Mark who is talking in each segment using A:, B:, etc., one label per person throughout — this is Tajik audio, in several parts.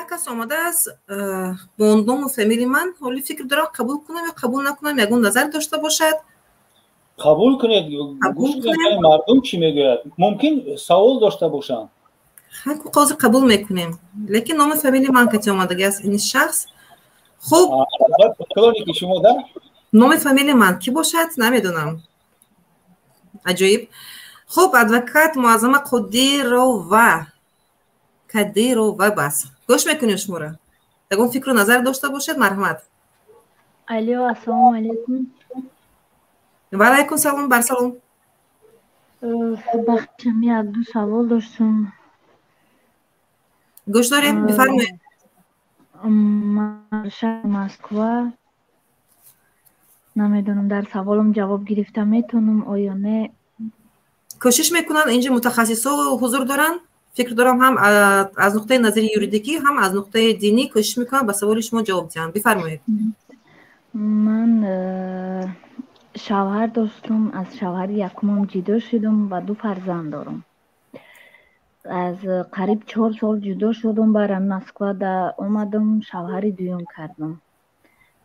A: Як кас омадааст бо ному фамилии ман. Ҳоли фикр дорам, қабул кунам ё қабул накунам, ягон назар дошта бошад.
B: Қабул кунед, мардум чӣ мегӯяд, мумкин савол дошта бошанд.
A: Ҳозир қабул мекунем, лекин номи фамилии ман кати омадаги аст ин шахс. Хуб,
B: шумо да?
A: Номи фамилии ман кӣ бошад, намедонам, аҷоиб. Хуб, адвокат Муаззама Қодирова, Кадирова, бас гӯш мекунем шуморо. Ягон фикру назар дошта бошед, марҳамат.
C: Алё, ассалому алайкум.
A: Ва алайкум салом, барсалом.
C: Бахшам, як ду савол доштум.
A: Гӯш дорем, бифармоед.
C: Ман шаҳри Москва. Намедонам, дар саволам ҷавоб гирифта метавонам оё не.
A: Кӯшиш мекунанд, инҷа мутахассисҳо ҳузур доранд. Фикр дорам, ҳам аз нуқтаи назари юридикӣ, ҳам аз нуқтаи динӣ кӯшиш мекунанд ба саволи шумо ҷавоб диҳанд. Бифармоед.
C: Ман шавҳар доштум, аз шавҳари якумам ҷудо шудум ва ду фарзанд дорам. Аз қариб 4 сол ҷудо шудум, барам Москвада омадам, шавҳари дуюм кардам.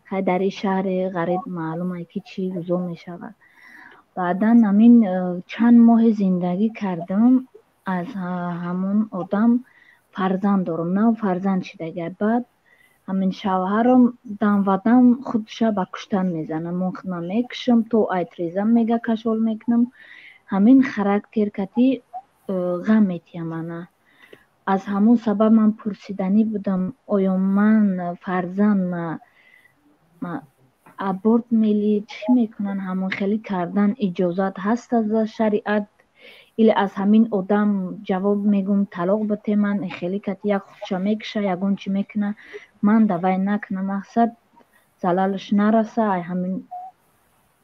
C: Хай, дар ин шаҳри ғариб маълум ай, ки чӣ рӯзо мешавад. Баъдан ҳамин чанд моҳе зиндагӣ кардам, аз ҳамон одам фарзанд дорам, нав фарзанд шидага. Баъд ҳамин шавҳарам дам ва дам худша ба куштан мезанад. Ман худман мекушам, то айтрезам мега, кашол мекунам. Ҳамин характер кати ғам метиҳам мана. Аз ҳамон сабаб ман пурсиданӣ будам, оё ман фарзанд аборт мели чӣ мекунанд, ҳамон хеле кардан иҷозат ҳаст аз шариат, или аз ҳамин одам ҷавоб мегӯм, талоқ бите, ман хеле кати як худша мекуша, ягон чӣ мекуна, ман давай накунам, мақсад залалаш нараса. Ай ҳамин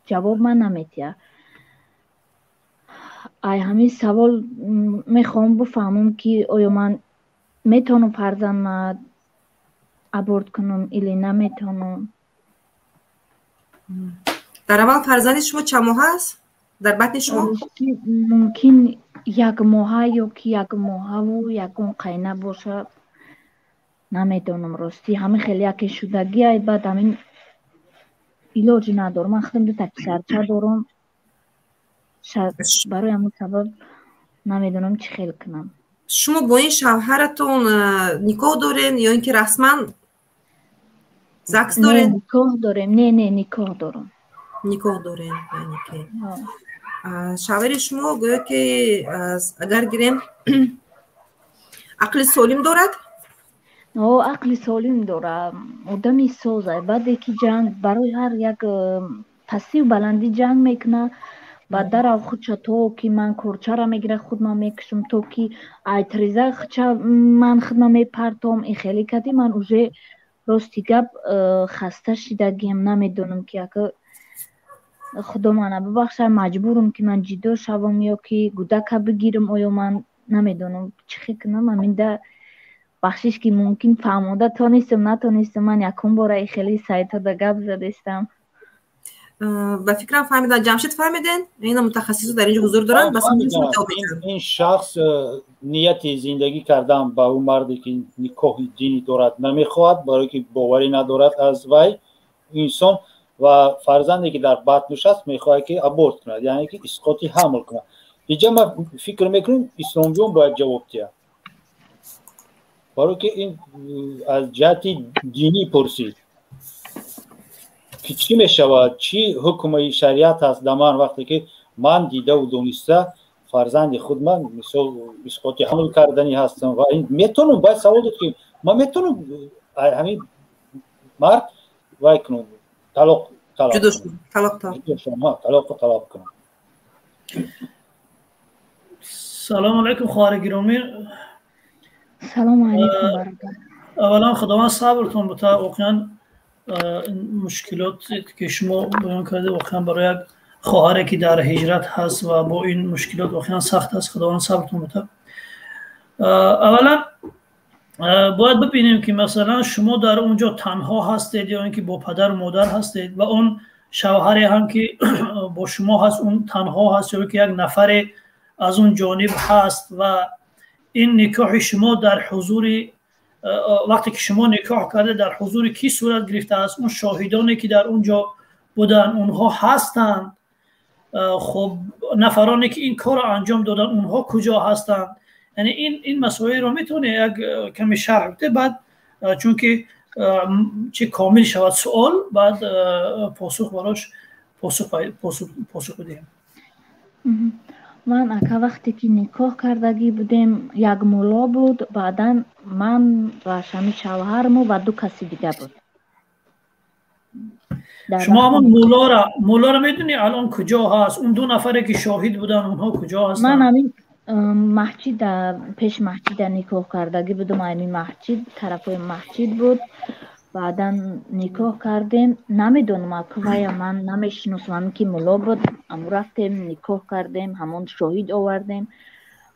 C: ҷавоб ман наметиҳа. Ай ҳамин савол мехоҳам бифаҳмам, ки оё ман метавонам фарзандма аборт кунам или наметавонам.
A: Дар аввал, фарзанди шумо чанд моҳа аст дар батни шумо?
C: Мумкин, як моҳа ё ки як моҳаву ягон қайна бошад, намедонам, ростӣ. Ҳамин хеле яке шудагӣ ай, баъд ҳамин илоҷ надорам. Ман худам дута писарча дорам, барои ҳамин сабаб намедонам чӣ хел кунам.
A: Шумо бо ин шавҳаратон никоҳ дорен ё ин ки расман ЗАГС дорен?
C: Никоҳ дорем. Не, никоҳ дорам.
A: Никоҳ дорем, яъне ки шавҳари шумо гӯё ки, агар гирем, ақли солим дорад?
C: О, ақли солим дорад, одами соза. Баъде ки ҷанг барои ҳар як пастию баландӣ ҷанг мекунад, баъд дарав худша, то ки ман корчара мегира, худ ман мекушам, то ки айтреза худша ман худма мепартом. Ин хеле кади ман уже, рости гап, хаста шидагиам. Намедонам, ки ака Худо мана бубахшад, маҷбурам, ки ман ҷидо шавам ё ки гудака бигирам. Оё ман намедонам чӣ хел кунам. Ҳаминда бахшиш, ки мумкин фаҳмода тонистам, натонистам. Ман якум бора хеле сайтода гап задистам.
A: Ба фикрам, фаҳмидан. Ҷамшид, фаҳмиден? Ина мутахассисо дар инҷо ҳузур доранд, ба
B: Ин шахс нияти зиндагӣ кардан ба ӯ марде, ки никоҳи динӣ дорад, намехоҳад, барое ки боварӣ надорад аз вай инсон, ва фарзанде, ки дар батнуш аст, мехоҳад, ки аборт кунад, яъне ки исқоти ҳамл кунад. Иҷа ман фикр мекунем, Исломҷон бояд ҷавоб диҳад, барое ки ин аз ҷиҳати динӣ пурсид, ки чӣ мешавад, чӣ ҳукми шариат ҳаст дар ман, вақте ки ман дидаву дониста фарзанди худ ман, мисол, исқоти ҳамл карданӣ ҳастам ва метавонам. Бояд савол дод, ки ман метавонам ҳамин мард вай кунам, талоқ талоқ талаб кунам?
D: Салому алайкум, хоҳари гиромӣ.
C: Салому алайкум, бародар.
D: Аввалан, Худованд сабртон бута. Воқеан, мушкилоте, ки шумо баён карда, воқеан барои як хоҳаре, ки дар ҳиҷрат ҳаст ва бо ин мушкилот, воқеан сахт аст. Худованд сабртон бута. Аввалан, бояд бибинем, ки масалан шумо дар он ҷо танҳо ҳастед ё ин ки бо падару модар ҳастед, ва он шавҳаре ҳам, ки бо шумо ҳаст, он танҳо ҳаст ё ки як нафаре аз он ҷониб ҳаст, ва ин никоҳи шумо дар ҳузури Вақте ки шумо никоҳ карда, дар ҳузури кӣ сурат гирифтааст? Он шоҳидоне ки дар он ҷо буданд, онҳо ҳастанд? Хуб, нафароне ки ин корро анҷом доданд, онҳо куҷо ҳастанд? Яъне ин масоилро метавонед як каме шарҳ бидед, баъд чунки чи комил шавад суол, баъд посух барош посух бидиҳем.
C: Ман, ака, вақте ки никоҳ кардагӣ будем, як мулло буд, баъдан ман ва шами шавҳарму ва ду каси дига буд.
D: Шумо ҳамон муллоро медонӣ, алон куҷо ҳаст? Он ду нафаре ки шоҳид буданд, онҳо куҷо ҳастанд?
C: Ман ҳамин маҳҷида, пеш маҳҷида никоҳ кардагӣ будум. Ҳамин маҳҷид, тарафҳои маҳҷид буд. Баъдан никоҳ кардем. Намедонам, аквая ман намешиносам. Ҳамин ки мулло буд, аму рафтем, никоҳ кардем, ҳамон шоҳид овардем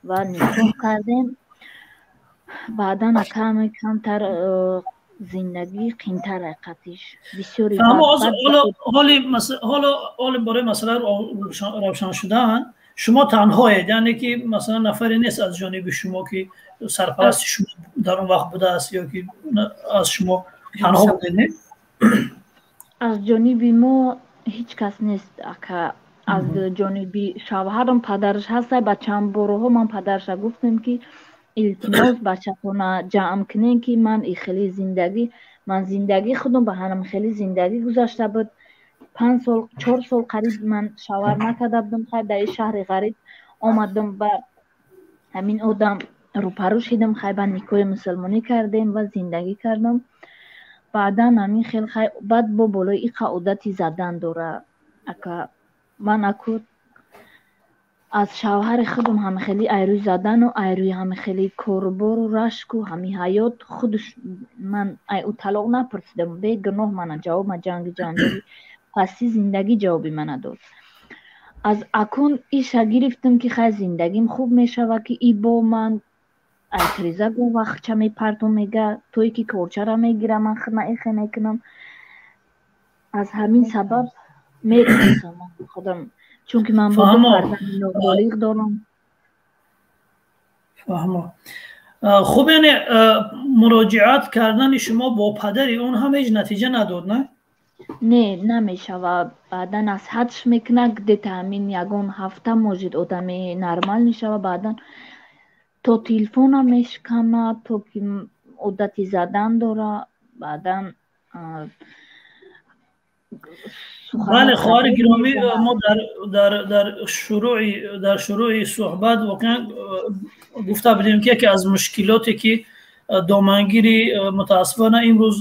C: ва никоҳ кардем. Баъдан акаме камтар зиндагӣ қинтар ҳақиқатиш бисёри.
D: Ҳоло барои масъала равшан шудан, шумо танҳоед, яъне ки масалан нафаре нест аз ҷониби шумо, ки сарпарасти шумо дар он вақт будааст ё ки аз шумо танҳо будед, не?
C: Аз ҷониби мо ҳеҷ кас нест, ака. Аз ҷониби шавҳарам падараш ҳаста. Ба чанд борҳо ман падараша гуфтем, ки илтимос, бачатона ҷамъ кунем, ки ман и хеле зиндагӣ, ман зиндагии худам ба ҳанам хеле зиндагӣ гузашта буд. 5 сол, 4 сол қариб ман шавҳар накарда будам. Хай, дар ин шаҳри ғариб омадам, ба ҳамин одам рӯпарӯ шидам. Хай, ба никоҳи мусулмонӣ кардем ва зиндагӣ кардам. Баъдан ҳамин хел, хай, баъд бо болои иқа одати задан дора, ака. Ман аку аз шавҳари худам ҳамихелӣ айрӯи задану айрӯи ҳамихелӣ корубору рашку ҳами ҳаёт худаш ман ай ӯ талоқ напурсидам. Бегуноҳ мана ҷавоб, ҷанги ҷанҷоли пасти зиндагӣ ҷавоби мана дод. Аз акун иша гирифтам, ки хай, зиндагим хуб мешава, ки и бо ман ай триза го вақтча мепартом, мега, тое ки корчара мегира, ман худма ихе мекунам. Аз ҳамин сабаб метарсам худам, чунки ман бо ду фарзанди ноболиғ дорам.
D: Фаҳмо. Хуб, яъне муроҷиат кардани шумо бо падари он ҳам ҳеҷ натиҷа надод, не?
C: Не, намешавад. Баъдан аз ҳадш мекунад. Где-то ҳамин ягон ҳафта может одами нормал мешавад, баъдан то телефонам мешиканад, то ки одати задан дора. Баъдан
D: Бале, хоҳари гиромӣ, мо дар шурӯи суҳбат воқеан гуфта будем, ки яке аз мушкилоте ки домангири мутаассифона имрӯз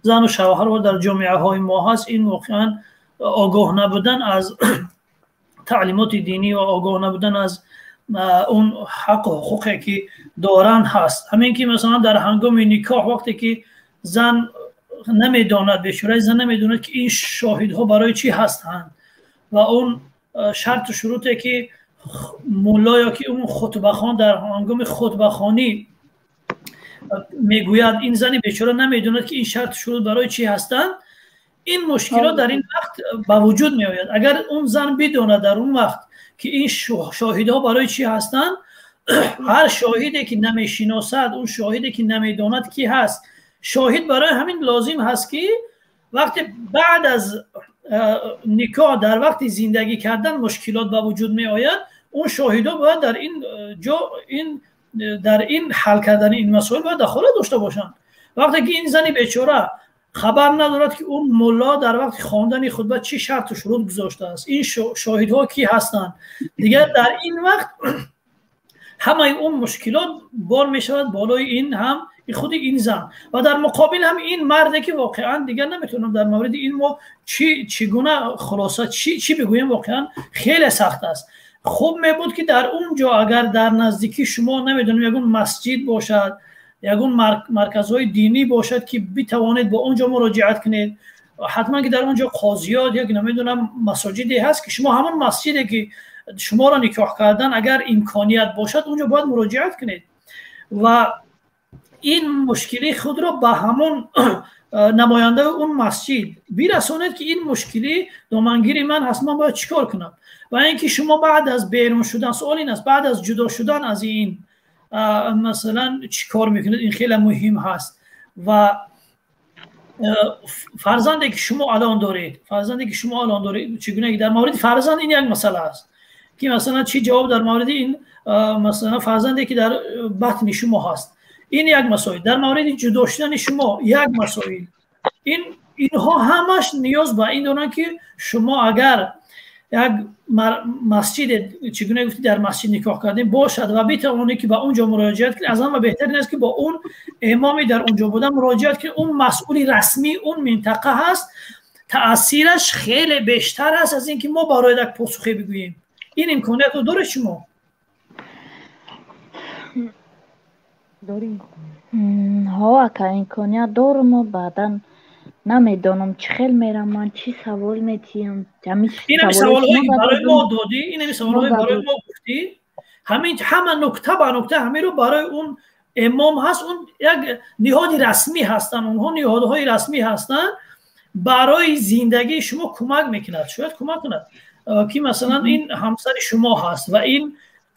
D: зану шавҳарҳо дар ҷомеаҳои мо ҳаст, ин воқеан огоҳ набудан аз таълимоти динӣ ва огоҳ набудан аз он ҳаққу ҳуқуқе ки доранд ҳаст. Ҳамин ки масалан дар ҳангоми никоҳ, вақте ки зан намедонад, бечораи зан намедонад, ки ин шоҳидҳо барои чӣ ҳастанд ва он шарту шуруте ки мулло ё ки он хутбахон дар ҳангоми хутбахонӣ мегӯяд, ин зани бечора намедонад, ки ин шарту шурут барои чӣ ҳастанд. Ин мушкилот дар ин вақт ба вуҷуд меояд. Агар он зан бидонад дар он вақт, ки ин шоҳидҳо барои чӣ ҳастанд, ҳар шоҳиде ки намешиносад, он шоҳиде ки намедонад ки ҳаст, шоҳид барои ҳамин лозим ҳаст, ки вақте баъд аз никоҳ, дар вақти зиндагӣ кардан мушкилот ба вуҷуд меояд, он шоҳидҳо бояд дар ин ҷо ин дар ин ҳал кардани ин масоил бояд дахолат дошта бошанд. Вақте ки ин зани бечора хабар надорад, ки он мулло дар вақти хондани хутба чӣ шарту шурут гузоштааст, ин шоҳидҳо кӣ ҳастанд, дигар дар ин вақт ҳамаи он мушкилот бор мешавад болои ин ҳам худи ин зан ва дар муқобил ҳам ин марде, ки воқеан дигар наметавонам дар мавриди ин мо чӣ гуна хулоса чӣ бигӯем, воқеан хеле сахт аст. Хуб мебуд, ки дар он ҷо агар дар наздикӣ шумо, намедонам, ягон масҷид бошад, ягон марказҳои динӣ бошад, ки битавонед бо он ҷо муроҷиат кунед. Ҳатман ки дар он ҷо қозиёт ё намедонам масоҷиде ҳаст, ки шумо ҳамон масҷиде ки шуморо никоҳ кардан, агар имконият бошад, он ҷо бояд муроҷиат кунед ва ин мушкили худро ба ҳамон намояндаи он масҷид бирасонед, ки ин мушкилӣ домангири ман ҳаст, ман бояд чӣ кор кунам. Ва ин ки шумо баъд аз берун шудан, суол ин аст, баъд аз ҷудо шудан аз ин масалан чӣ кор мекунед, ин хеле муҳим ҳаст. Ва фарзанде ки шумо алон доред, чӣ гуна ки дар мавриди фарзанд ин як масъала аст ки масалан чӣ ҷавоб дар мавриди ин масалан фарзанде ки дар батни шумо ҳаст, ин як масоил. Дар мавриди ҷудо шудани шумо як масоил. Инҳо ҳамаш ниёз ба ин доранд ки шумо агар як масҷид, чӣ гуна гуфтӣ, дар масҷид никоҳ кардем бошад ва битавонед ки ба он ҷо муроҷиат кунед, аз ҳама беҳтар ин аст ки бо он имоме дар он ҷо буда муроҷиат кунед. Он масъули расмии он минтақа ҳаст, таъсираш хеле бештар аст аз ин ки мо барои як посухе бигӯем. Ин имкониятро доред шумо?
C: Ҳо, ака, имконият дорам, баъдан намедонам чӣ хел мерам, ман чӣ савол метиҳам.
D: Инами саволҳое барои мо додӣ, инами саволҳое барои мо гуфтӣ, ҳамин ҳама нукта ба нукта ҳамеро барои он имом ҳаст, он як ниҳоди расмӣ ҳастанд, онҳо ниҳодҳои расмӣ ҳастанд, барои зиндагии шумо кӯмак мекунад, шояд кӯмак кунад ки масалан ин ҳамсари шумо ҳаст ва ин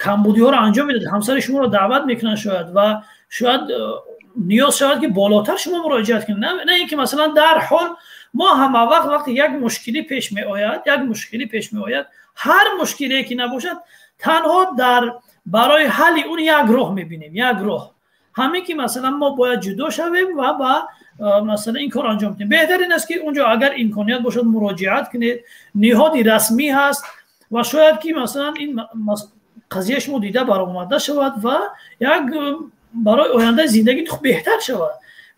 D: камбудиҳоро анҷом медиҳад, ҳамсари шуморо даъват мекунанд шояд, ва шояд ниёз шавад ки болотар шумо муроҷиат кунед, на ин ки масалан дар ҳол мо ҳама вақт вақте як мушкилӣ пеш меояд, ҳар мушкиле ки набошад, танҳо дар барои ҳалли он як роҳ мебинем, як роҳ ҳамин ки масалан мо бояд ҷудо шавем ва ба масалан ин кор анҷом диҳем. Беҳтар ин аст ки онҷо агар имконият бошад муроҷиат кунед, ниҳоди расмӣ ҳаст ва шояд ки масалан ин қазия шумо дида баромада шавад ва як барои ояндаи зиндагӣ беҳтар шавад,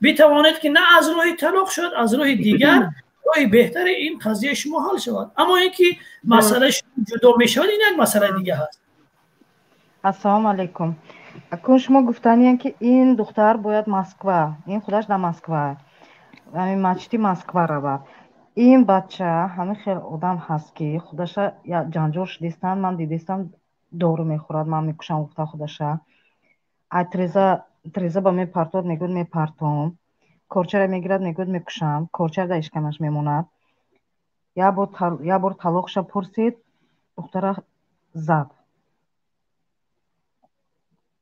D: битавонед ки на аз роҳи талоқ шавад, аз роҳи дигар роҳи беҳтари ин қазияи шумо ҳал шавад. Аммо ин ки масъалаи шумо ҷудо мешавад, ин як масъалаи дига ҳаст.
E: Ассалому алайкум. Акун шумо гуфтаниян ки ин духтар бояд Москва, ин худаш дар Москва, ҳамин масҷиди Москва равад. Ин бача ҳамин хел одам ҳаст ки худаша ҷанҷол шудистан, ман дидистам дору мехӯрад, ман мекушам гуфта худаша. Ай треза ба мепартод, мегӯяд мепартом. Корчара мегирад, мегӯяд мекушам. Корчара дар ишкамаш мемонад. Як бор талоқша пурсид, духтара зад.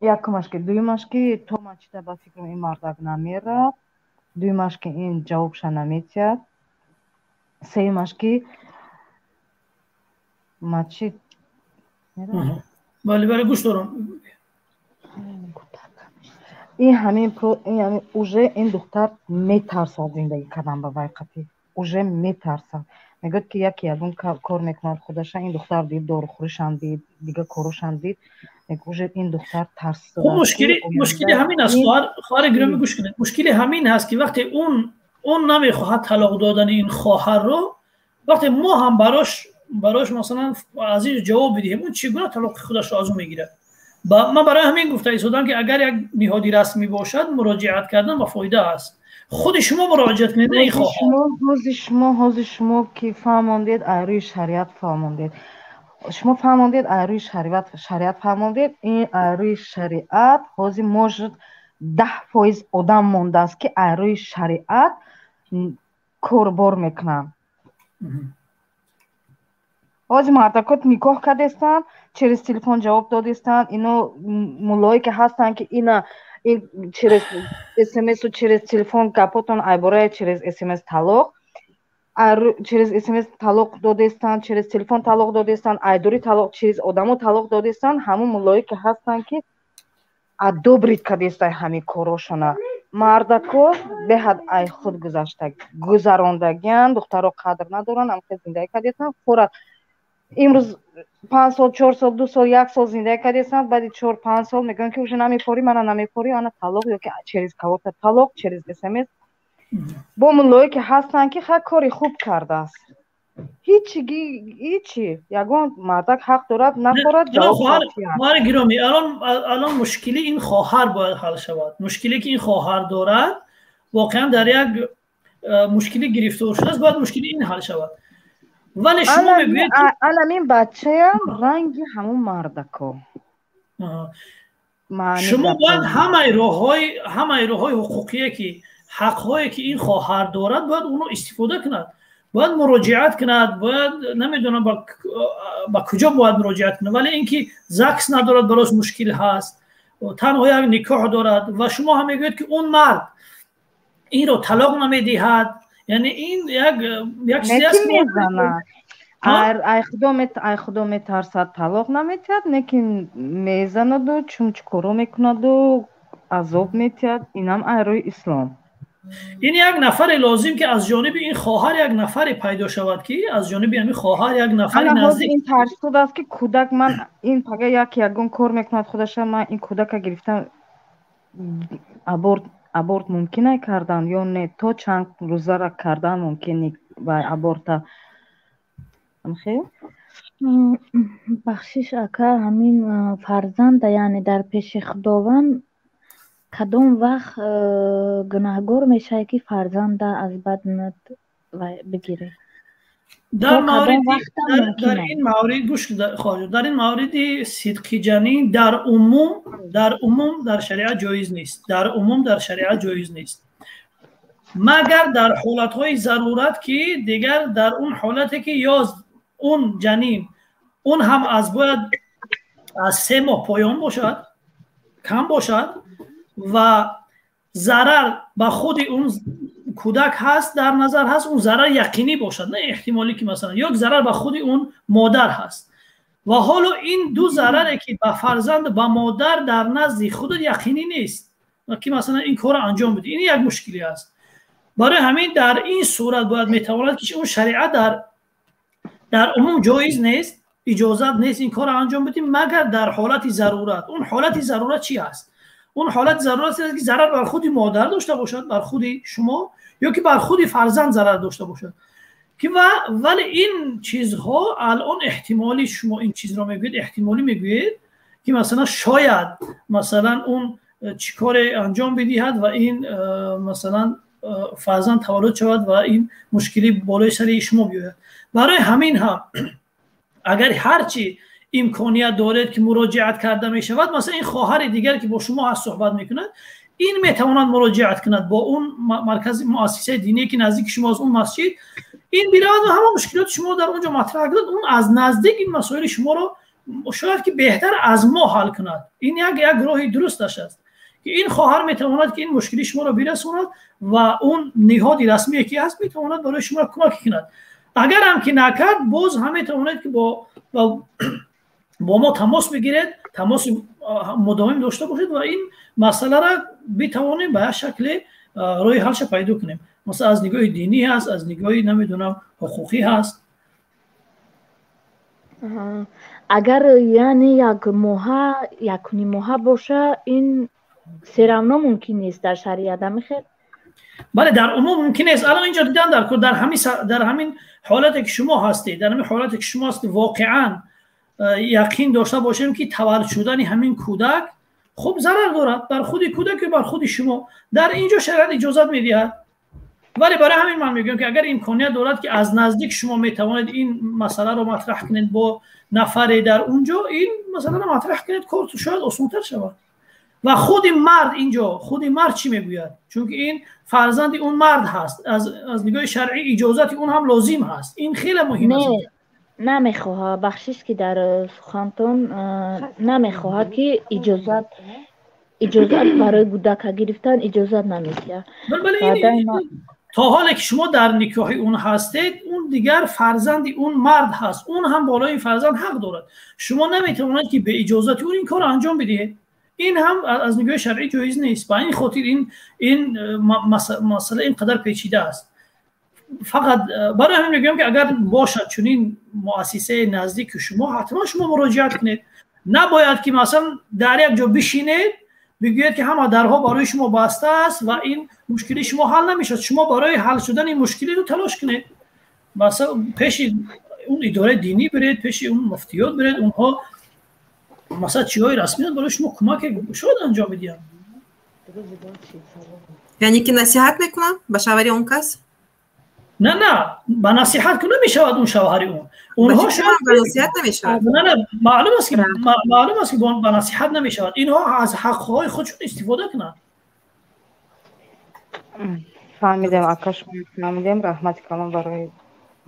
E: Якумаш ки, дуюмаш ки то масҷида ба фикрам ин мардак намерад, дуюмаш ки ин ҷавобша наметиҳад, сеюмаш ки масҷид
D: мерад. Бале, бале, гӯш дорам.
E: Ин ҳамин уже ин духтар метарсад зиндагӣ кардан ба вай қатӣ, уже метарсад. Мегӯяд ки яке ягон кор мекунад худаша, ин духтар дид, дорухӯришам дид, дига корушам дид, уже ин духтар тарсида.
D: Мушкили ҳамин аст, хоҳари гиромӣ, гӯш кунед. Мушкили ҳамин ҳаст ки вақте он намехоҳад талоқ додани ин хоҳарро, вақте мо ҳам барош масалан аз ин ҷавоб бидиҳем, он чӣ гуна талоқи худашро аз ӯ мегирад? Ман барои ҳамин гуфта истодам ки агар як ниҳоди расмӣ бошад, муроҷиат кардан ба фоида аст. Худи шумо муроҷиат кунед, на ин хоҳар.
E: Ҳозир шумо ки фаҳмондед, аз рӯи шариат фаҳмондед. Шумо фаҳмондед, аз рӯи шариат фаҳмондед. Ин аз рӯи шариат ҳозир может 10% одам мондааст ки аз рӯи шариат корбор мекунанд. Ҳозир мардакот никоҳ кардестанд, через телефон ҷавоб додестанд. Ино муллое ки ҳастанд ки ина ин через смсу через телефон гапотон айбораи через смс талоқ, через смс талоқ додестанд, через телефон талоқ додестанд, айдури талоқ, через одамо талоқ додестанд. Ҳамун муллое ки ҳастанд ки одобрит кардестай ҳамин корошона. Мардако беҳад ай худ гузашта гузарондагиянд, духтаро қадр надоранд, ҳамхел зиндагӣ кардестанд. Форат имрӯз 5 сол, 4 сол, 2 сол, 1 сол зиндагӣ кардестанд, баъди 4-5 сол мегӯянд ки уже намефорӣ, мана намефорӣ, ана талоқ ё ки через кого-то талоқ, через смс. Бо муллое ки ҳастанд ки ха кори хуб кардааст. Ҳичи ягон мардак ҳақ дорад, нахорад, ҷавоб.
D: Хоҳари гиромӣ, алон мушкили ин хоҳар бояд ҳал шавад. Мушкиле ки ин хоҳар дорад воқеан дар як мушкили гирифтор шудааст, бояд мушкили ин ҳал шавад. Вале шумо мегӯед
E: анамин бачаям ранги ҳамун мардако.
D: Шумо бояд ҳамаи роҳҳои ҳуқуқие ки ҳақҳое ки ин хоҳар дорад бояд онро истифода кунад, бояд муроҷиат кунад, бояд намедонам ба куҷо бояд муроҷиат кунад. Вале ин ки ЗАГС надорад барош мушкил ҳаст, танҳо як никоҳ дорад ва шумо ҳам мегӯед, ки он мард инро талоқ намедиҳад. Яъне ин як чизе аст.
E: Ай худо метарсад, талоқ наметиҳад, лекин мезанаду чумчукоро мекунаду азоб метиҳад. Инам ай рӯи ислом.
D: Ин як нафаре лозим, ки аз ҷониби ин хоҳар як нафаре пайдо шавад, ки аз ҷониби ҳамин хоҳар як нафари наздик.
E: Ин тарсуд аст, ки кӯдак ман ин пага як ягон кор мекунад худаша, ман ин кӯдака гирифтам, аборт мумкин ай кардан ё не? То чанд рӯзара кардан мумкин вай аборта?
C: Бахшиш, ака, ҳамин фарзанда, яъне дар пеши Худованд кадом вақт гунаҳгор мешавӣ, ки фарзанда аз баднат бигирӣ?
D: Дар ин маврид, гӯш, хоҳар, дар ин мавриди сиқти ҷанин дар умум дар шариат ҷоиз нест. Дар умум дар шариат ҷоиз нест, магар дар ҳолатҳои зарурат, ки дигар дар он ҳолате ки ё он ҷанин он ҳам аз бояд аз 3 моҳ поён бошад, кам бошад ва зарар ба худи он кӯдак ҳаст, дар назар ҳаст, он зарар яқинӣ бошад, на эҳтимолӣ, ки масалан ё зарар ба худи он модар ҳаст. Ва ҳоло ин ду зараре, ки ба фарзанд, ба модар, дар назди худат яқинӣ нест, ки масалан ин корро анҷом бидӣ, ин як мушкилӣ аст. Барои ҳамин дар ин сурат бояд метавонад, ки он шариат дар умум ҷоиз нест, иҷозат нест ин корро анҷом бидӣ, магар дар ҳолати зарурат. Он ҳолати зарурат чи аст? Он ҳолати зарурат аст, ки зарар бар худи модар дошта бошад, бар худи шумо ё ки бар худи фарзанд зарар дошта бошад, ки ва вале ин чизҳо алон эҳтимолӣ. Шумо ин чизро мегӯед, эҳтимолӣ мегӯед, ки масалан шояд масалан он чӣ коре анҷом бидиҳад ва ин масалан фарзанд таваллуд шавад ва ин мушкилӣ болои сари шумо биёяд. Барои ҳамин ҳам агар ҳарчи имконият доред, ки муроҷиат карда мешавад, масалан ин хоҳари дигар, ки бо шумо ҳаст, суҳбат мекунад, ин метавонад муроҷиат кунад бо он маркази муассисаи диние, ки наздики шумо аст, он масҷид ин биравад ва ҳама мушкилоти шумо дар он ҷо матраҳ кунад. Он аз наздик ин масоили шуморо шояд ки беҳтар аз мо ҳал кунад. Ин як роҳи дурусташ аст, ки ин хоҳар метавонад, ки ин мушкили шуморо бирасонад ва он ниҳоди расмие, ки ҳаст, метавонад барои шумо кӯмак кунад. Агарам ки накард, боз ҳам метавонед, ки бо мо тамос бигиред, тамоси мудовим дошта бошед ва ин масъаларо битавонем ба як шакле роҳи ҳалша пайдо кунем. Масалан, аз нигоҳи динӣ ҳаст, аз нигоҳи, намедонам, ҳуқуқӣ ҳаст.
C: Агар яъне як моҳа, якуним моҳа боша, ин всё равно мумкин нест дар шариат, амихел?
D: Бале, дар умум мумкин нест. Алон инҷо дидан дар ҳамин ҳолате, ки шумо ҳастед, дар ҳамин ҳолате, ки шумо ҳастед, воқеан яқин дошта бошем, ки таваллуд шудани ҳамин кӯдак хуб зарар дорад бар худи кӯдак ё бар худи шумо, дар инҷо шариат иҷозат медиҳад. Вале барои ҳамин ман мегӯям, ки агар имконият дорад, ки аз наздик шумо метавонед ин масъаларо матраҳ кунед бо нафаре дар унҷо, ин масъаларо матраҳ кунед, кор шояд осонтар шавад. Ва худи мард инҷо, худи мард чӣ мегӯяд? Чунки ин фарзанди он мард ҳаст, аз нигоҳи шаръӣ иҷозати он ҳам лозим ҳаст. Ин хеле муҳим аст.
C: Намехоҳад, бахшиш, ки дар сухантон, намехоҳад, ки иҷозат барои кӯдака гирифтан иҷозат намедиҳад.
D: То ҳоле ки шумо дар никоҳи он ҳастед, он дигар фарзанди он мард ҳаст, он ҳам болои ин фарзанд ҳақ дорад. Шумо наметавонед, ки бе иҷозати он ин корро анҷом бидиҳед. Ин ҳам аз нигоҳи шаръӣ ҷоиз нест. Ба ин хотир ин масъала ин қадар печида аст. Фақат барои ҳамин мегӯям, ки агар бошад чунин муассисаи наздики шумо, ҳатман шумо муроҷиат кунед. Набояд, ки масалан дар як ҷо бишинед, бигӯед, ки ҳама дарҳо барои шумо баста аст ва ин мушкили шумо ҳал намешавад. Шумо барои ҳал шудани мушкилиро талош кунед. Масалан, пеши он идораи динӣ биред, пеши он муфтиёт биред. Онҳо масалан чиҳои расмият барои шумо кӯмаке шояд анҷом медиҳанд.
A: Яъне ки насиҳат мекунам ба шавҳари он кас?
D: Не, ба насиҳат ку намешавад он шавҳари он. Онҳо
A: насиҳат намешавад?
D: Не, маълум аст, ки ба насиҳат намешавад. Инҳо аз ҳаққҳои худшон истифода кунанд.
E: Фаҳмидем, ака, шумо фаҳмидем. Раҳмати калон барои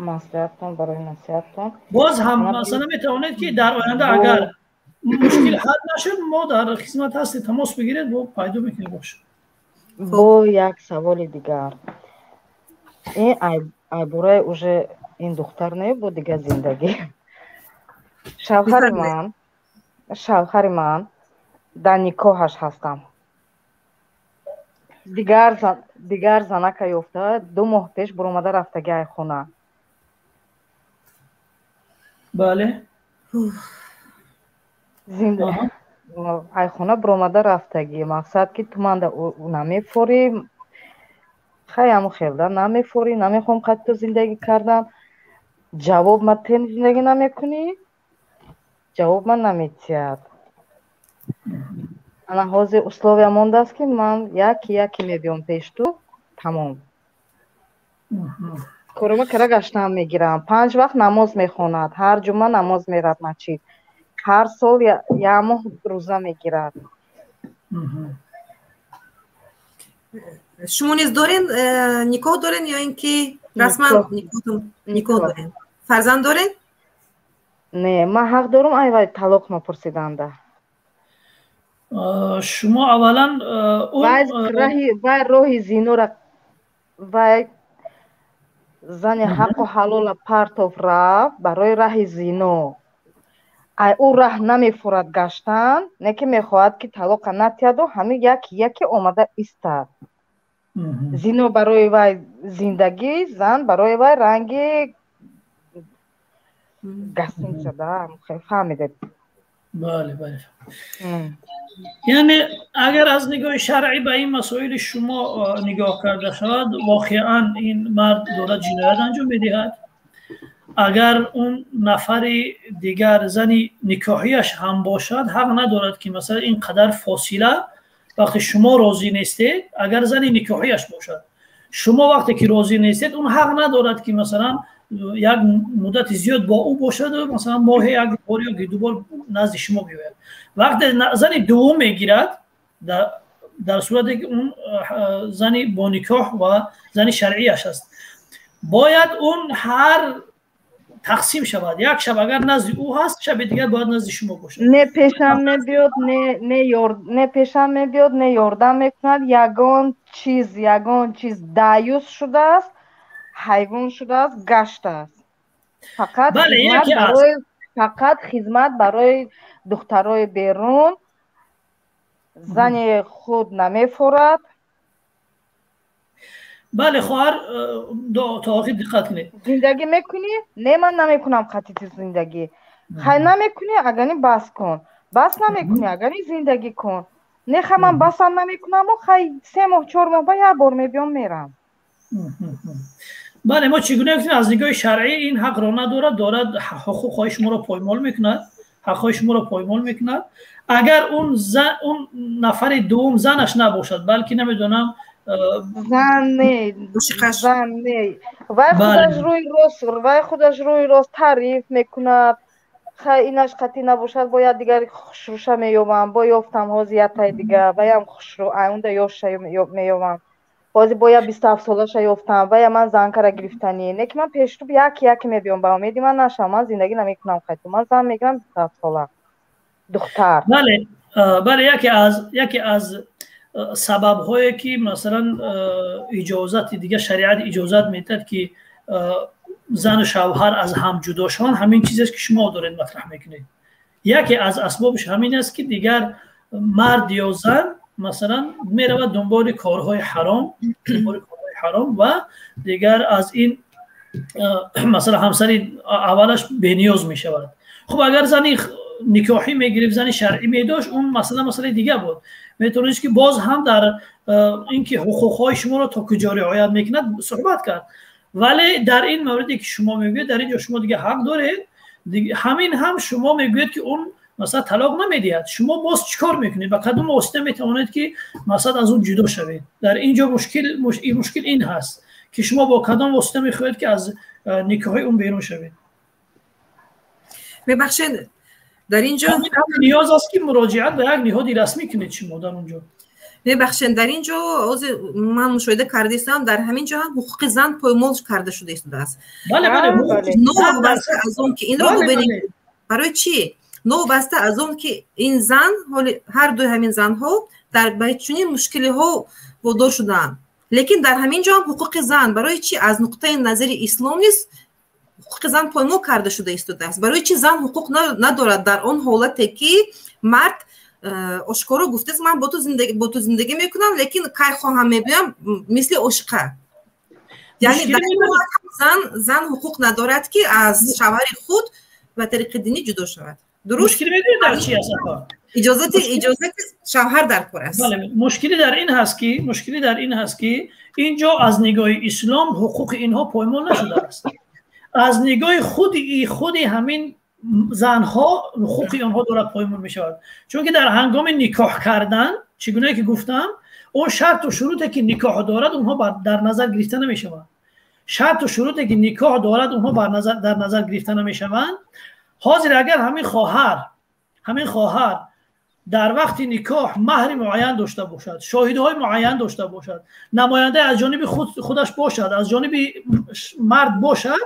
E: маслиҳаттон, барои насиҳаттон.
D: Боз ҳам масалан метавонед, ки дар оянда агар Мушкил ҳал нашуд, мо дар хизмат ҳастем, тамос бигиред, бо пайдо мекунем бош.
E: Бо як саволи дигар. Ин айбораи уже ин духтар не, бо дигар зиндагӣ. Шавҳари ман дар никоҳаш ҳастам. Дигар занака ёфта, 2 моҳ пеш буромада рафтаги ай хона.
D: Бале.
E: Ай хона буромада рафтагӣ. Мақсад, ки ту манда намефорӣ, хай, ҳаму хелда намефорӣ, намехоҳам қати ту зиндагӣ кардан. Ҷавоб ма тен зиндагӣ намекунӣ, ҷавоб ман наметиҳад. Ана ҳозир условия мондааст, ки ман яки яки мебиём пеш ту, тамом. Корома кара гаштан мегирам. Панҷ вақт намоз мехонад, ҳар ҷумъа намоз мерад масҷид, ҳар сол як моҳ рӯза мегирад.
A: Шумо низ дорен, никоҳ дорен ё ин ки расман никоҳ дорен, фарзанд дорен?
E: Не, ман ҳақ дорам айвай талоқ напурсиданда?
D: Шумо аввалан
E: Вай роҳи зинора, вай зани ҳаққу ҳалола партов рафт барои раҳи зино. Ай ӯ раҳ намефурад гаштан, не ки мехоҳад, ки талоқа натиҳаду ҳамин яки яке омада истад. Зино барои вай зиндагӣ, зан барои вай ранги гостиница да, фаҳмидед?
D: Бале, яъне агар аз нигоҳи шаръӣ ба ин масоили шумо нигоҳ карда шавад, воқеан ин мард дорад ҷиноят анҷом медиҳад. Агар он нафари дигар зани никоҳияш ҳам бошад, ҳақ надорад, ки масалан ин қадар фосила, вақте шумо розӣ нестед, агар зани никоҳияш бошад, шумо вақте ки розӣ нестед, он ҳақ надорад, ки масалан як муддати зиёд бо ӯ бошаду масалан моҳе як бор ё ду бор назди шумо биёяд. Вақте зани дуввум мегирад, дар сурате ки он зани бо никоҳ ва зани шаръияш аст, бояд он ҳар тақсим шавад. Як шаб агар назди ӯ ҳаст, шаби дигар бояд назди шумо бошад.
E: Не пешам мебиёд, не пешам мебиёд, не ёрдам мекунад, ягон чиз, ягон чиз. Даюс шудааст, ҳайвон шудааст, гаштааст. Фақат хизмат барои духтарои берун, зани худ намефорад.
D: Бале, хоҳар, то охир диққат кунед.
E: Зиндагӣ мекунӣ? Не, ман намекунам қатити зиндагӣ. Хай, намекунӣ, агани бас кун. Бас намекунӣ, агани зиндагӣ кун. Не, хай, ман басам намекунаму, хай, 3 моҳ, 4 моҳ ба як бор мебиём, мерам.
D: Бале, мо чӣ гуна гуфтем, аз нигоҳи шаръӣ ин ҳақро надорад, дорад ҳуқуқҳои шуморо поймол мекунад, ҳақҳои шуморо поймол мекунад. Агар он нафари дуввум занаш набошад, балки намедонам
E: Зан не, зан не. Вай худаш рӯи рост таъриф мекунад. Хай, инаш қатъӣ набошад, бояд дигари хушрӯша меёбам. Бо ёфтам ҳозир яктаи дига, ваям хушрӯ, айунда ёша меёбам. Ҳозир бояд 27 солаша ёфтам, вая ман занкара гирифтанӣ. Не ки ман пештуб яки яке мебиём, ба умеди ман нашам, ман зиндагӣ намекунам қайту. Ман зан мегирам 27 сола. Духтар.
D: Бале, яке аз сабабҳое, ки масалан иҷозати дига шариат иҷозат медиҳад, ки зану шавҳар аз ҳам ҷудо шаванд, ҳамин чизест, ки шумо доред матраҳ мекунед. Яке аз асбобаш ҳамин аст, ки дигар мард ё зан масалан меравад дунболи корҳои ҳаром, дунболи корҳои ҳаром ва дигар аз ин масалан ҳамсари аввалаш бениёз мешавад. Хуб, агар зани никоҳӣ мегирифт, зани шаръӣ медошт, он масъала масъалаи дига буд. Метавонист, ки боз ҳам дар ин ки ҳуқуқҳои шуморо то куҷо риоят мекунад суҳбат кард. Вале дар ин мавриде, ки шумо мегӯед, дар ин ҷо шумо дига ҳақ доред. Ҳамин ҳам шумо мегӯед, ки он масалан талоқ намедиҳад. Шумо боз чӣ кор мекунед? Ба кадом восита метавонед, ки масалан аз он ҷудо шавед? Дар ин ҷо мушкил ин ҳаст, ки шумо бо кадом восита мехоҳед, ки аз никоҳи он берун шавед?
A: Мебахшед, дар ин ҷо
D: ниёз аст, ки муроҷиат ба як ниҳоди расмӣ кунед шумо дар он ҷо.
A: Мебахшед, дар ин ҷо ҳозир ман мушоҳида карда истам, дар ҳамин ҷо ҳам ҳуқуқи зан поймол карда шуда истодааст. Новобаста аз он ки инро бубинем, барои чӣ? Новобаста аз он ки ин зан, ҳоли ҳар дуи ҳамин занҳо дар ба чунин мушкилиҳо водор шудаанд, лекин дар ҳамин ҷо ҳам ҳуқуқи зан барои чи аз нуқтаи назари ислом низ ҳуқуқи зан поймол карда шуда истодааст? Барои чи зан ҳуқуқ надорад дар он ҳолате, ки мард ошкоро гуфтааст, ман бо ту зиндагӣ мекунам, лекин кай хоҳам мебиём, мисли ошиқа? Яъне дар ин ҳолат ҳам зан ҳуқуқ надорад, ки аз шавҳари худ ба тариқи динӣ ҷудо шавад, дуруст?
D: Мушкилӣ медонед дар чи аст, апа?
A: Иҷозати шавҳар дар кор аст.
D: Бале, мушкилӣ дар ин ҳаст, ки инҷо аз нигоҳи ислом ҳуқуқи инҳо поймол нашудааст. Аз нигоҳи худи ҳамин занҳо ҳуқуқи онҳо дорад поймол мешавад, чунки дар ҳангоми никоҳ кардан, чӣ гунае ки гуфтам, он шарту шуруте, ки никоҳ дорад, онҳо дар назар гирифта намешаванд. Шарту шуруте, ки никоҳ дорад, онҳо дар назар гирифта намешаванд. Ҳозир агар ҳамин хоҳар дар вақти никоҳ маҳри муайян дошта бошад, шоҳидҳои муайян дошта бошад, намоянда аз ҷониби худаш бошад, аз ҷониби мард бошад,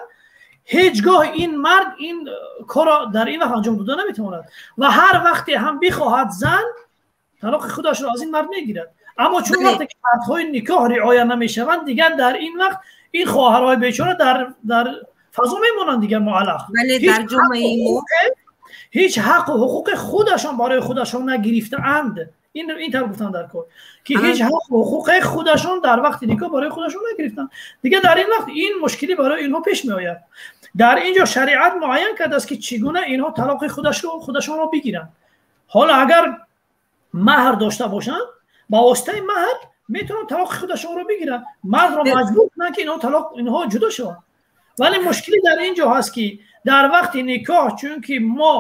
D: ҳеҷ гоҳ ин мард ин корро дар ин вақт анҷом дода наметавонад ва ҳар вақте ҳам бихоҳад, зан талоқи худашро аз ин мард мегирад. Аммо чун вақте ки шартҳои никоҳ риоя намешаванд, дигар дар ин вақт ин хоҳарҳои бечора дар фазо мемонанд, дигар муаллақ.
A: Вале дар ҷомеаи мо
D: Ҳеҷ ҳаққу ҳуқуқи худашон барои худашон нагирифтаанд. Ин тавр гуфтан дар кор, ки ҳеҷ ҳаққу ҳуқуқи худашон дар вақти никоҳ барои худашон нагирифтанд. Дигар дар ин вақт ин мушкилӣ барои инҳо пеш меояд. Дар ин ҷо шариат муайян кардааст, ки чӣ гуна инҳо талоқи худашонро бигиранд. Ҳоло агар маҳр дошта бошанд, ба воситаи маҳр метавонанд талоқи худашонро бигиранд, мардро маҷбур кунанд, ки инҳо талоқ, инҳо ҷудо шаванд. Вале мушкилӣ дар ин ҷо ҳаст, ки дар вақти никоҳ, чунки мо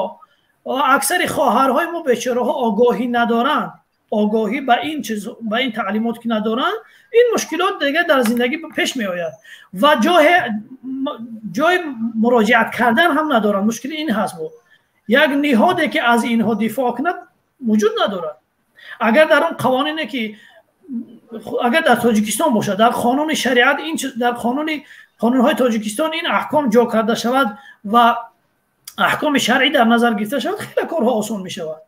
D: аксари хоҳарҳои мо бечораҳо огоҳӣ надоранд, огоҳӣ ба ин чиз, ба ин таълимот ки надоранд, ин мушкилот дигар дар зиндагӣ пеш меояд ва ҷои муроҷиат кардан ҳам надоранд. Мушкили ин ҳаст. Бо як ниҳоде, ки аз инҳо дифоъ кунад, вуҷуд надорад. Агар дар он қавонине, ки агар дар Тоҷикистон бошад, дар қонуни шариат ин, дар қонунҳои Тоҷикистон ин аҳком ҷо карда шавад ва аҳкоми шаръӣ дар назар гирифта шавад, хеле корҳо осон мешавад.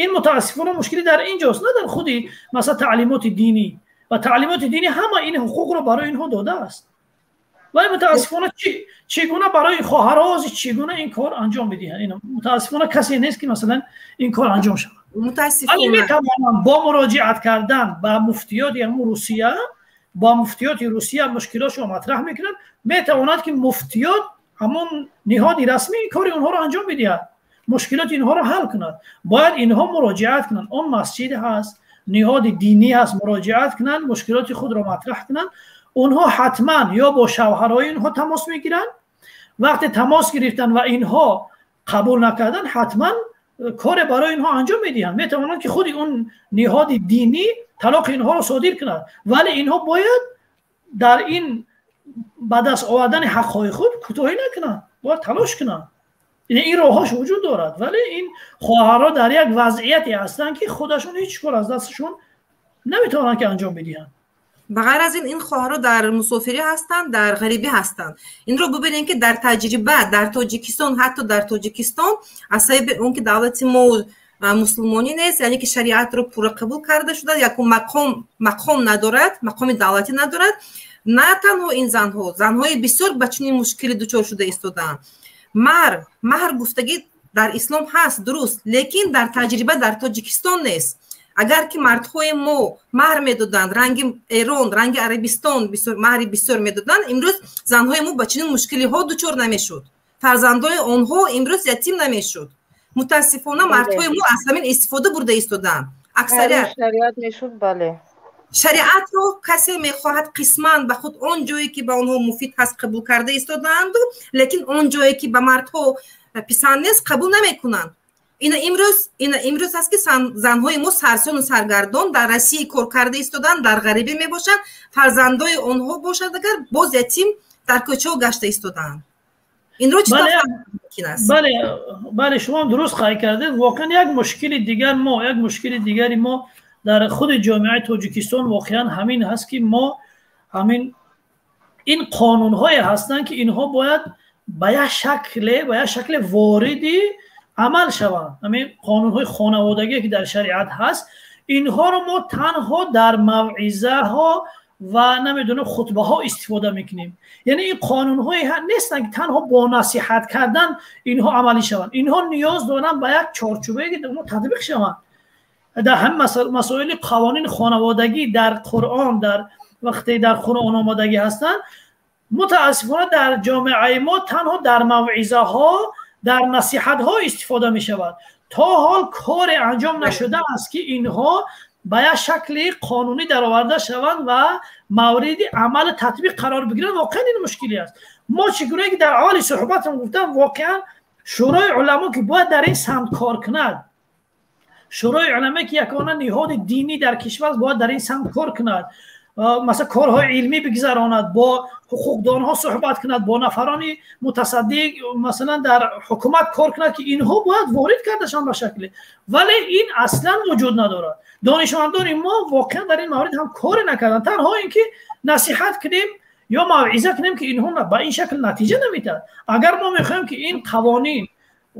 D: Ин мутаассифона мушкилӣ дар ин ҷост, на дар худи масалан таълимоти динӣ. Ва таълимоти динӣ ҳама ин ҳуқуқро барои инҳо додааст, вале мутаассифона чӣ гуна барои хоҳарҳо чӣ гуна ин кор анҷом бидиҳанд? Ин мутаассифона касе нест, ки масалан ин кор анҷом шавад.
A: Мутаассифона.
D: Метавонанд бо муроҷиат кардан ба муфтиёти ҳамун Русия, бо муфтиёти Русия мушкилотшро матраҳ мекунанд. Метавонад, ки муфтиёт, ҳамон ниҳоди расмӣ, кори онҳоро анҷом бидиҳад, мушкилоти инҳоро ҳал кунад. Бояд инҳо муроҷиат кунанд. Он масҷид ҳаст, ниҳоди динӣ ҳаст, муроҷиат кунанд, мушкилоти худро матраҳ кунанд. Онҳо ҳатман ё бо шавҳарҳои инҳо тамос мегиранд. Вақте тамос гирифтанд ва инҳо қабул накарданд, ҳатман коре барои инҳо анҷом медиҳанд. Метавонанд, ки худи он ниҳоди динӣ талоқи инҳоро содир кунад, вале инҳо бояд дар ин ба даст овардани ҳаққҳои худ кӯтоҳӣ накунанд, бояд талош кунанд. Ин роҳҳош вуҷуд дорад, вале ин хоҳарҳо дар як вазъияте ҳастанд, ки худашон ҳеҷ кор аз дасташон наметавонанд, ки анҷом бидиҳанд.
A: Ба ғайр аз ин, ин хоҳарҳо дар мусофирӣ ҳастанд, дар ғарибӣ ҳастанд. Инро бубинем, ки дар таҷриба дар Тоҷикистон, ҳатто дар Тоҷикистон, аз сабаби он ки давлати мо мусулмонӣ нест, яъне ки шариатро пурра қабул карда шуда, якум мақом надорад, мақоми давлатӣ надорад. На танҳо ин занҳо, занҳои бисёр ба чунин мушкилӣ дучор шуда истодаанд. Маҳр гуфтагӣ дар ислом ҳаст, дуруст, лекин дар таҷриба дар Тоҷикистон нест. Агар ки мардҳои мо маҳр медоданд, ранги Эрон, ранги Арабистон, маҳри бисёр медоданд, имрӯз занҳои мо ба чунин мушкилиҳо дучор намешуд, фарзандои онҳо имрӯз ятим намешуд. Мутаассифона, мардҳои мо аз ҳамин истифода бурда истодаанд аксарият.
E: Шариат мешуд, бале.
A: Шариатро касе мехоҳад қисман ба худ, он ҷое ки ба онҳо муфид ҳаст, қабул карда истодаанду, лекин он ҷое ки ба мардҳо писанд нест, қабул намекунанд. Ина имрӯз аст, ки занҳои мо сарсону саргардон дар Россия кор карда истодаанд, дар ғарибӣ мебошанд, фарзандои онҳо бошад, агар боз ятим дар кӯчаҳо гашта истодаанд. Инро чӣ мумкин аст?
D: Бале, шумо дуруст қайд кардед. Воқеан, як мушкили дигари мо дар худи ҷомеаи Тоҷикистон воқеан ҳамин ҳаст, ки мо ҳамин ин қонунҳое ҳастанд, ки инҳо бояд ба як шакле вориди амал шаванд, ҳамин қонунҳои хонаводагие ки дар шариат ҳаст, инҳоро мо танҳо дар мавъизаҳо ва намедонам хутбаҳо истифода мекунем. Яъне ин қонунҳое нестанд, ки танҳо бо насиҳат кардан инҳо амалӣ шаванд. Инҳо ниёз доранд ба як чорчӯбае, ки онҳо татбиқ шаванд. Дар ҳамин масоили қавонини хонаводагӣ дар Қуръон, дар вақте дар Қуръон омодагӣ ҳастанд, мутаассифона дар ҷомеаи мо танҳо дар мавъизаҳо, дар насиҳатҳо истифода мешавад. То ҳол коре анҷом нашудааст, ки инҳо ба як шакли қонунӣ дароварда шаванд ва мавриди амали татбиқ қарор бигиранд. Воқеан ин мушкилӣ аст. Мо чӣ гуна ки дар аввали суҳбатам гуфтам, воқеан Шӯрои уламо, ки бояд дар ин самт кор кунад, Шӯрои уламо, ки ягона ниҳоди динӣ дар кишвар аст, бояд дар ин самт кор кунад, масалан корҳои илмӣ бигзаронад, бо ҳуқуқдонҳо суҳбат кунад, бо нафарони мутасаддӣ масалан дар ҳукумат кор кунад, ки инҳо бояд ворид карда шаванд ба шакле. Вале ин аслан вуҷуд надорад. Донишмандони мо воқеан дар ин маврид ҳам коре накарданд. Танҳо ин ки насиҳат кунем ё мавъиза кунем, ки инҳо ба ин шакл натиҷа намедиҳад. Агар мо мехоҳем, ки ин қавонин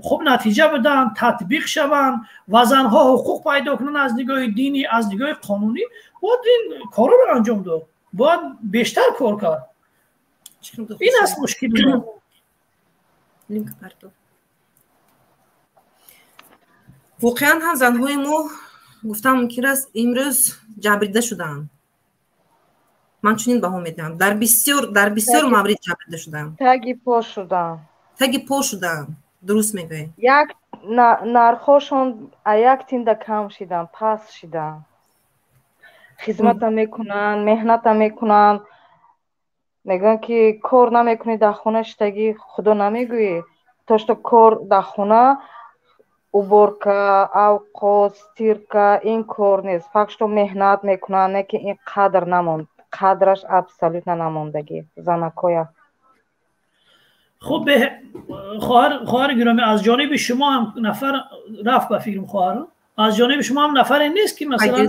D: хуб натиҷа бидиҳанд, татбиқ шаванд ва занҳо ҳуқуқ пайдо кунанд аз нигоҳи динӣ, аз нигоҳи қонунӣ, бояд ин корро анҷом дод, бояд бештар кор кард. Ин аст мушкили мо.
A: Воқеан ҳам занҳои мо, гуфтан мумкин аст, имрӯз ҷабрида шудаанд. Ман чунин баҳо медиҳам: дар бисёр маврид ҷабрида шудаанд.
E: Таги по шудаанд.
A: Таги по шудаанд, дуруст мегӯед.
E: Як нархҳошон як тинда кам шидан, паст шидан. Хизмата мекунанд, меҳната мекунанд, мегӯянд, ки кор намекунӣ, дар хона шитагӣ, худо намегӯӣ, то что кор дар хона, уборка, авқот, стирка, ин кор нест. Факт, что меҳнат мекунанд, не ки ин қадр намонд, қадраш абсолютно намондагӣ занакоя.
D: Хуб, хоҳари гиромӣ, аз ҷониби шумо ҳам нафар рафт, ба фикрам хоҳар, аз ҷониби шумо ҳам нафаре нест, ки масалан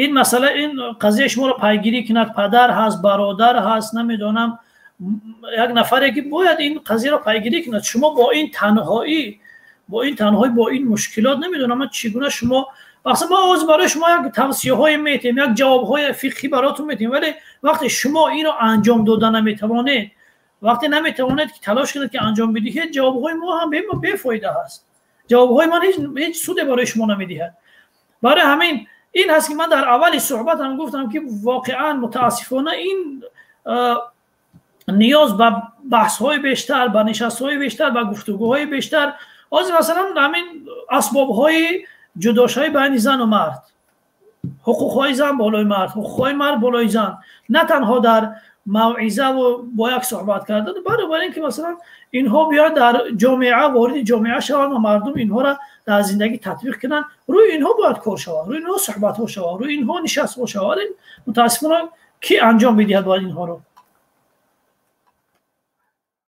D: ин масъала, ин қазияи шуморо пайгирӣ кунад. Падар ҳаст, бародар ҳаст, намедонам, як нафаре, ки бояд ин қазияро пайгирӣ кунад. Шумо бо ин танҳоӣ, бо ин мушкилот, намедонам ман чӣ гуна шумо. Аслан мо оз барои шумо як тавсияҳое метиҳем, як ҷавобҳои фиқҳӣ баротон метиҳем, вале вақте шумо инро анҷом дода наметавонед, вақте наметавонед, ки талош кунед, ки анҷом бидиҳед, ҷавобҳои мо ҳам бефоида ҳаст. Ҷавобҳои ман ҳеҷ суде барои шумо намедиҳад. Барои ҳамин ин ҳаст, ки ман дар аввали суҳбатам гуфтам, ки воқеан мутаассифона ин ниёз ба баҳсҳои бештар, ба нишастҳои бештар, ба гуфтугӯҳои бештар. Ҳозир масалан ҳамин асбобҳои ҷудошавӣ байни зану мард, ҳуқуқҳои зан болои мард, ҳуқуқҳои мард болои зан, на танҳо дар мавъизаву бо як суҳбат кардан, баробар ин ки масалан инҳо биёянд дар ҷомеа, вориди ҷомеа шаванд ва мардум инҳоро дар зиндагӣ татбиқ кунанд. Рӯи инҳо бояд кор шавад, рӯи инҳо суҳбатҳо шавад, рӯи инҳо нишастҳо шавад. Мутаассифона, кӣ анҷом медиҳад бояд инҳоро?